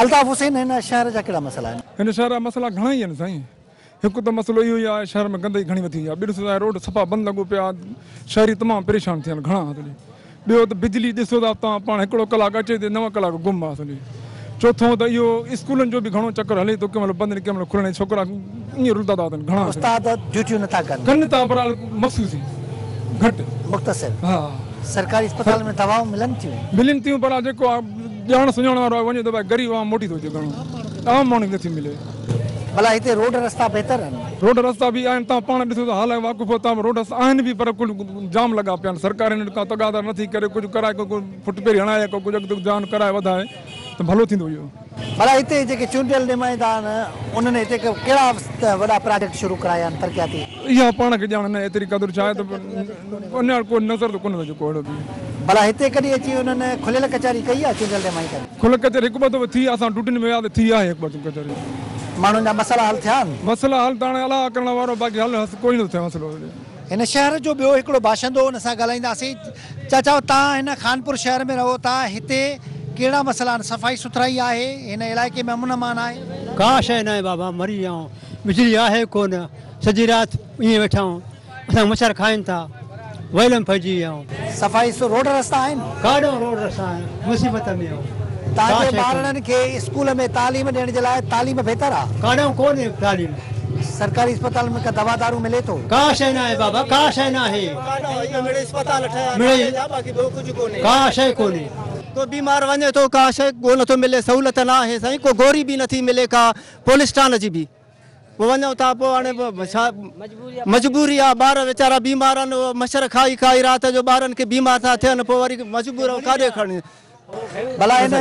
الطاف حسين هن شهر جا ڪهڙا مسئلا آهن؟ هن شهر جا مسئلا گهڻا ئي آهن سائين. هڪ ته مسئلو اهو ئي آهي شهر ۾ گندگي گهڻي وڌي وئي آهي ٻيو ڏسو ته روڊ صفا بند لڳو پيو آهي شهري تمام پريشان ٿيا آهن گهڻا ٻيو ته بجلي ڏسو ٿا توهان پاڻ هڪڙو ڪلاڪ اچي ٿي نو ڪلاڪ گم آهي سڄي چوٿون ته اهو اسڪولن جو به گهڻو چڪر هلي ٿو ڪنهن مهل بند ڪنهن مهل کلن ڇوڪرا ائين رلندا ٿا وتن گهڻا استاد ڊيوٽيون نٿا ڪن ڪن ٿا پر مخصوص گهٽ مختصر ها سرڪاري اسپتال ۾ دوائون ملن ٿيون ملن ٿيون پر جيڪو ڄاڻ سڃاڻ وارو آهي وڃي ٿو ڀائي غريب عوام موٽي ٿو اچي گهڻو عام ماڻهو کي نٿي ملي. ڀلا هتي روڊ رستا بهتر آهن؟ روڊ رستا به آهن توهان پاڻ ڏسو ته حال واقف آهيو توهان روڊ رستا آهن به پر ڪجهه جام لڳا پيا آهن سرڪار هنن کان تقاضا نٿي ڪري ڪجهه ڪرائي ڪو فٽ پيري هڻائي يا ڪو ڪجهه اڳتي جان ڪرائي وڌائي ته ڀلو ٿيندو اهو. ڀلا هتي جيڪي چونڊيل نمائندا آهن انهن هتي ڪهڙا وڏا پراجيڪٽ شروع ڪرايا آهن ترقياتي؟ اها پاڻ کي ڄاڻ نه ايتري قدر ڇا آهي ته اڃا ڪو نظر ته ڪونه ٿو اچي ڪو اهڙو به. ڀلا هتي ڪڏهن اچي انهن کليل ڪچهري ڪئي آهي چونڊيل نمائندن؟ کليل ڪچهري هڪ ٻه دفعو ٿي آهي اسان ڊيوٽين ۾ ويا ته ٿي آهي هڪ ٻه دفعو ڪچهري. ماڻهن جا مسئلا حل ٿيا آهن؟ مسئلا حل ته هاڻي الله ڪرڻ وارو باقي حل ڪوئي نه ٿو ٿئي مسئلو. هن شهر جو ٻيو هڪڙو باشندو ان سان ڳالهائينداسين. چاچا توهان هن خانپور شهر ۾ رهو ٿا هتي ڪهڙا مسئلا آهن صفائي سٿرائي آهي هن علائقي ۾ امن امان آهي؟ ڪا شيء ناهي بابا مري ويا آهيون بجلي آهي ڪونه سڄي رات ائين ويٺا آهيون اسان کي مڇر کائن ٿا ويل ۾ پئجي ويا آهيون. صفائي سو روڊ رستا آهن؟ ڪاڏو روڊ رستا آهن مصيبت ۾ آهيون. توهان جي ٻارڙن کي اسڪول ۾ تعليم ڏيڻ جي لاء تعليم بهتر آ؟ ڪاڏو ڪونهي تعليم. سرڪاري اسپتال ۾ ڪا دوا دارو ملي ٿو؟ ڪا شيء ناهي بابا ڪا شيء ناهي. مڙئي ڪا شيء ڪونهي. ڪو بيمار وڃي ٿو ڪا شيء ڪونه ٿو ملي سهولت ناهي سائين ڪو گوري به نٿي ملي ڪا پولسٽان جي به. پوء وڃون ٿا پوء هاڻي ڇا مجبوري آ ٻار ويچارا بيمار آهن مڇر کائي کائي رات جو ٻارن کي بيمار ٿا ٿين پوء وري مجبور آهيون ڪاڏي کڻي ڀلا هن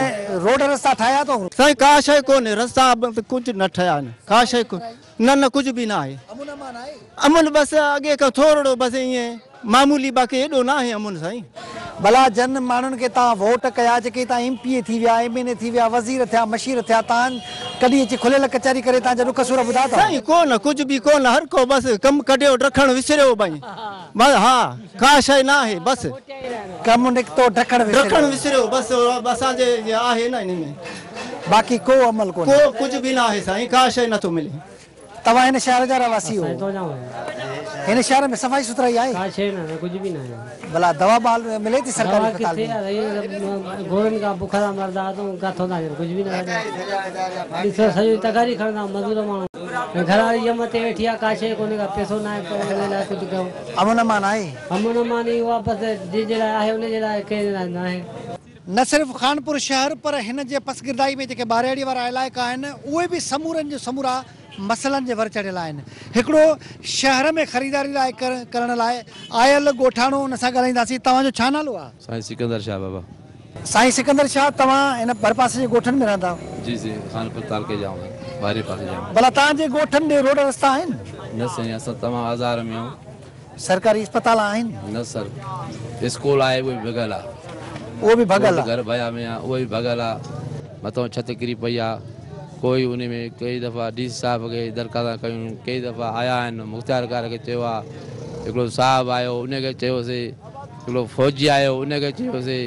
روڊ رستا ٺاهيا اٿو؟ سائين ڪا شيء ڪونهي رستا ڪجهه نه ٺهيا آهن ڪا شيء نه نه ڪجهه به نه آهي امن بس اڳي کان ٿورڙو بس ائين معمولي باقي ايڏو ناهي امن سائين. ڀلا جن ماڻهن کي توهان ووٽ ڪيا جيڪي هتان ايم پي اي ٿي ويا ايم اين اي ٿي ويا وزير ٿيا مشير ٿيا توهان ڪڏهن اچي کليل ڪچهري ڪري توهان جا ڏک سور ٻڌا اٿو؟ سائين ڪو نه ڪجهه به ڪو نه هر ڪو بس ڪم ڪڍيو ڊکڻ وسريو بائين بس ها ڪا شيء ناهي بس. ڪم نڪتو ڊکڻ وسريو. ڊکڻ وسريو بس اسان جي آهي نه ان ۾. باقي ڪو عمل ڪونهي. ڪو ڪجهه به ناهي سائين ڪا شيء نٿو ملي. توهان هن شهر جا رهواسي هو. هن شهر ۾ صفائي سٿرائي آهي؟ ڪا شيء ناهي ڪجهه به ناهي. ڀلا دوا بحال ملي ٿي سرڪاري دوا اسپتال ڪٿي ۾؟ آهي گورن کان بک سان مردا اٿئون ڪٿون ٿا اچن ڪجهه به نٿا ڏين ڏسو سڄو تغاري کڻندا مزور ماڻهو ۽ گهر واري يم تي ويٺي آهي ڪا شيء ڪونهي ڪا پئسو ناهي پر ان لاء ڪجهه ڪيون. امن امان آهي؟ امن امان اهو آهي بس جنهن جي لاء آهي ان جي لاء ڪنهن جي لاء ناهي. نه صرف خانپور شهر پر هن جي پسگردائي ۾ جيڪي ٻارهياڙي وارا علائقا آهن اهي به سمورن جو سمورا مسئلن جي ور چڙهيل آهن. هڪڙو شهر ۾ خريداري لاء ڪرڻ لاء آيل ڳوٺاڻو ان سان ڳالهائينداسين توهان جو ڇا نالو آهي؟ سائين سڪندر شاهه بابا. سائين سڪندر شاهه توهان هن ڀرپاسي جي ڳوٺن ۾ رهندا آهيو؟ جي سائين خانپور تعلقي جا آهيون ٻاهرين پاسي جا آهيون. ڀلا توهان جي ڳوٺن ڏي روڊ رستا آهن؟ نه سائين اسان تمام آزار ۾ آهيون. سرڪاري اسپتال آهن؟ نه سر اسڪول آهي اهو به ڀڳل آ. اهو به ڀڳل آ. گهر ڀيا ۾ آ اهو به ڀڳل آ مٿان ڇت ڪري پئي آ ڪوئي ان ۾ ڪئي دفعا ڊي سي صاحب کي درخواستون ڪيون ڪئي دفعا آيا آهن مختيار ڪار کي چيو آ هڪڙو صاحب آيو ان کي چيوسي هڪڙو فوجي آيو ان کي چيوسي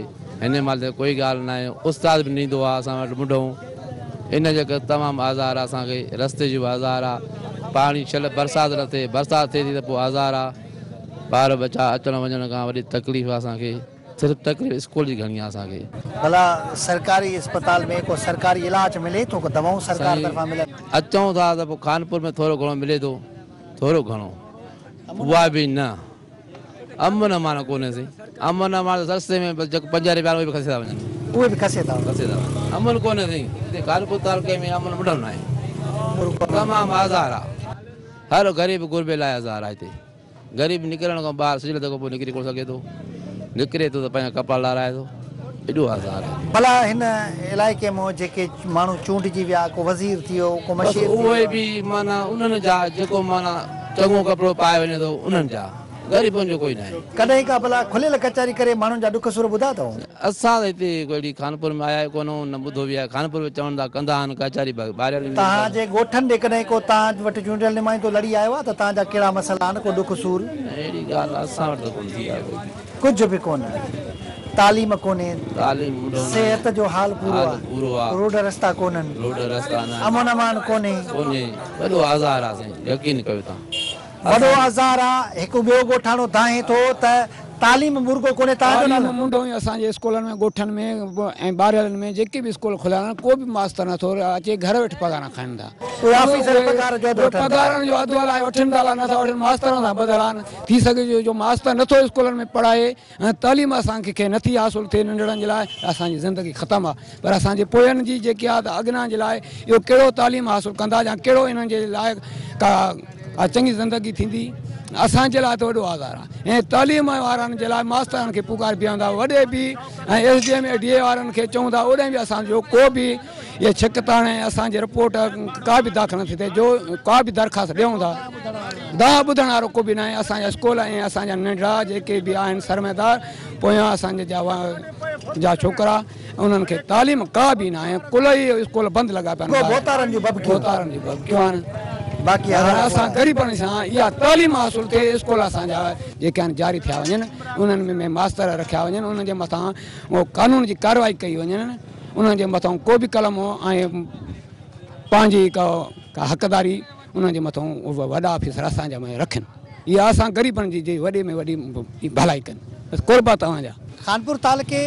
هن مهل ته ڪوئي ڳالهه ناهي استاد به نه ايندو آ اسان وٽ منڍئون ان جي ڪري تمام آزار آ اسان کي رستي جو به آزار آ پاڻي شل برسات نه ٿئي برسات ٿئي ٿي ته پوء آزار آ ٻار ٻچا اچڻ وڃڻ کان وڏي تڪليف آ اسان کي صرف تڪليف اسڪول جي گهڻي آ اسان کي. ڀلا سرڪاري اسپتال ۾ ڪو سرڪاري علاج ملي ٿو ڪو دوائون سرڪار سائين طرفان ملن. اچون ٿا ته پوء خانپور ۾ ٿورو گهڻو ملي ٿو ٿورو گهڻو اها به نه. امن امان ڪونهي سائين امن امان ته رستي ۾ بس جيڪو 5 رپيا اهي به کسي ٿا وڃن. اهي به کسي ٿا وڃن. کسي ٿا وڃن امن ڪونهي سائين هتي خانپور تعلقي ۾ امن ٻڍل ناهي تمام آزار آ هر غريب غربي لاء آزار آ هتي غريب نڪرڻ کان ٻاهر سج لٿي کان پوء نڪري ڪونه سگهي ٿو نڪري ٿو ته پنهنجا ڪپڙا لاهرائي ٿو ايڏو آزار آ. ڀلا هن علائقي مان جيڪي ماڻهو چونڊجي ويا ڪو وزير ٿي ويو ڪو بس مشير ٿي اهي ويو. به معنيٰ انهن جا جيڪو معنيٰ چڱو ڪپڙو پائي وڃي ٿو انهن جا غريبن جو ڪوئي ناهي. ڪڏهن ڪا ڀلا کليل ڪچهري ڪري ماڻهن جا ڏک سور ٻڌا اٿئون؟ اسان ته هتي ڪو اهڙي خانپور ۾ آيا ئي ڪونه آهيون نه ٻڌو به آهي خانپور ۾ چون ٿا ڪندا آهن ڪچهري ٻاهريان توهان جي ڳوٺن ڏي ڪڏهن ڪو توهان وٽ چونڊيل نمائندو لڙي آيو آهي ته توهان جا ڪهڙا مسئلا آهن ڪو ڏک سور؟ اهڙي ڳالهه اسان وٽ ته ڪونه ٿي آهي ڪوئي. ڪجهه به ڪونه. تعليم ڪونهي. تعليم منڍو ناهي. صحت جو حال پورو آ. حال پورو آ. روڊ رستا ڪونهن. روڊ رستا ناهن. امن امان ڪونهي. ڪونهي. وڏو آزار آ سائين يقين ڪيو تان. وڏو آزار آ. هڪ ٻيو ڳوٺاڻو دانهين ٿو ته تعليم مورڳو ڪونهي تان جو نالو. تعليم منڍو ئي اسان جي اسڪولن ۾ ڳوٺن ۾ ۽ ٻاريلن ۾ جيڪي به اسڪول کليل آهن ڪو به ماستر نٿو اچي گهر ويٺ پگهاران کائن ٿا. اهي آفيسر پگهار جو اڌ وٺن ٿا. پگهارن جو اڌ الائي وٺن ٿا الائي نٿا وٺن ماسترن سان ٻڌل آهن ٿي سگهي جو ماستر نٿو اسڪولن ۾ پڙهائي ۽ تعليم اسان کي نٿي حاصل ٿئي ننڍڙن جي لاء ته اسان جي زندگي ختم آهي پر اسان جي پوين جي جيڪي آهي ته اڳنا جي لاء اهو ڪهڙو تعليم حاصل ڪندا يا ڪهڙو انهن جي لاء ڪا چڱي زندگي ٿيندي اسان جي لاء ته وڏو آزار آهي ۽ تعليم وارن جي لاء ماسترن کي پڪار بيهندا وڏي به ۽ S D M D A وارن کي چئون ٿا اوڏانهن به اسان جو ڪو به اهي ڇڪتاڻ ۽ اسان جي رپورٽ ڪا به داخل نٿي ٿئي جو ڪا به درخواست ڏيون ٿا دانهن ٻڌڻ وارو ڪو به ناهي اسان جا اسڪول ۽ اسان جا ننڍڙا جيڪي به آهن سرمائيدار پويان اسان جي جا ڇوڪرا انهن کي تعليم ڪا به ناهي ڪل ئي اسڪول بند لڳا پيا آهن ڀوتارن جون ڀڀڪيون ڀوتارن جون ڀڀڪيون آهن باقي اسان غريبن سان اها تعليم حاصل ٿئي اسڪول اسان جا جيڪي آهن جاري ٿيا وڃن انهن ۾ ماستر رکيا وڃن انهن جي مٿان قانون جي ڪارروائي ڪئي وڃن انهن جي مٿان ڪو به قلم ۽ پنهنجي ڪا حقداري انهن جي مٿان وڏا آفيسر اسان جا رکن اها اسان غريبن جي وڏي ۾ وڏي ڀلائي ڪن بس قرب توهان جا. خانپور تعلقي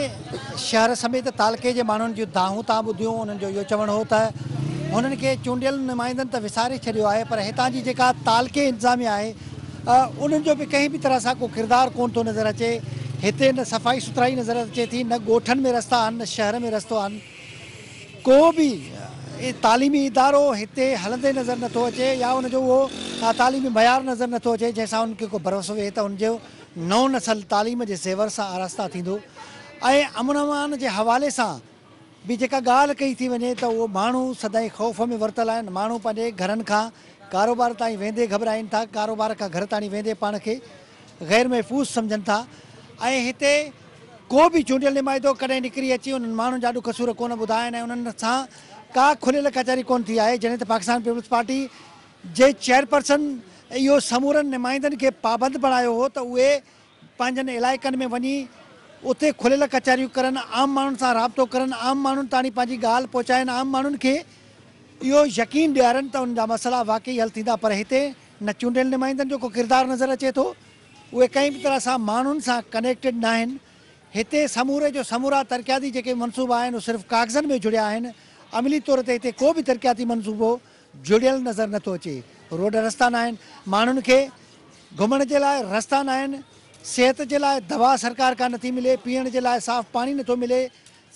شهر سميت تعلقي جي ماڻهن جون دانهون تان ٻڌيون انهن جو اهو چوڻ هو ته هنن کي چونڊيل نمائندن ته وساري ڇڏيو آهي پر هتان جي جيڪا تعلقي انتظاميا آهي انهن جو به ڪنهن به طرح سان ڪو ڪردار ڪونه ٿو نظر اچي. هتي نه صفائي سٿرائي نظر اچي ٿي، نه ڳوٺن ۾ رستا آهن، نه شهر ۾ رستو آهن. ڪو به تعليمي ادارو هتي هلندي نظر نٿو اچي يا ان جو اهو تعليمي معيار نظر نٿو اچي جنهن سان انهن کي ڪو ڀروسو ويهي ته ان جو نئون نسل تعليم جي زيور سان آراسته ٿيندو ۽ امن امان جي حوالي سان به جيڪا ڳالهه ڪئي ٿي وڃي ته اهو ماڻهو سدائين خوف ۾ ورتل آهن، ماڻهو پنهنجي گهرن کان ڪاروبار تائين ويندي گهٻرائين ٿا، ڪاروبار کان گهر تاڻي ويندي پاڻ کي غير محفوظ سمجهن ٿا ۽ هتي ڪو به چونڊيل نمائندو ڪڏهن نڪري اچي انهن ماڻهن جا ڏک سور ڪونه ٻڌا آهن ۽ انهن سان ڪا کليل ڪچهري ڪونه ٿي آهي، جڏهن ته پاڪستان پيپلز پارٽي جي چيئرپرسن اهو سمورن نمائندن کي پابند بڻايو هو ته اهي پنهنجن علائقن ۾ وڃي اتي کليل ڪچهريون ڪرن، عام ماڻهن سان رابطو ڪرن، عام ماڻهن تاڻي پنهنجي ڳالهه پهچائن، عام ماڻهن کي اهو يقين ڏيارن ته انهن جا مسئلا واقعي حل ٿيندا پر هتي نه چونڊيل نمائندن جو ڪو ڪردار نظر اچي ٿو، اهي ڪنهن به طرح سان ماڻهن سان ڪنيڪٽيڊ ناهن، هتي سموري جو سمورا ترقياتي جيڪي منصوبا آهن اهي صرف ڪاغذن ۾ جڙيا آهن، عملي طور تي هتي ڪو به ترقياتي منصوبو جڙيل نظر نٿو اچي، روڊ رستا ناهن، ماڻهن کي گهمڻ جي لاء رستا ناهن، صحت جي لاء دوا سرڪار کان نٿي ملي، پيئڻ جي لاء صاف پاڻي نٿو ملي،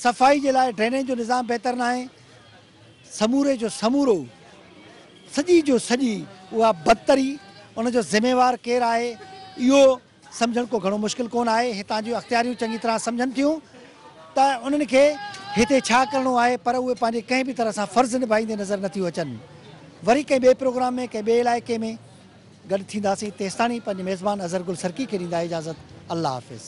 صفائي جي لاء ڊرينيج جو نظام بهتر ناهي، سموري جو سمورو سڄي جو سڄي اها بدتري ان جو ذميوار ڪير آهي اهو سمجهڻ ڪو گهڻو مشڪل ڪونه آهي، هتان جون اختياريون چڱي طرح سمجهن ٿيون ته انهن کي هتي ڇا ڪرڻو آهي پر اهي پنهنجي ڪنهن به طرح سان فرض نڀائيندي نظر نٿيون اچن. وري ڪنهن ٻئي پروگرام ۾ ڪنهن ٻئي علائقي ۾ گڏ ٿينداسين تيستاڻي پنهنجي ميزبان اظهر گل سرڪي کي ڏيندا اجازت الله حافظ.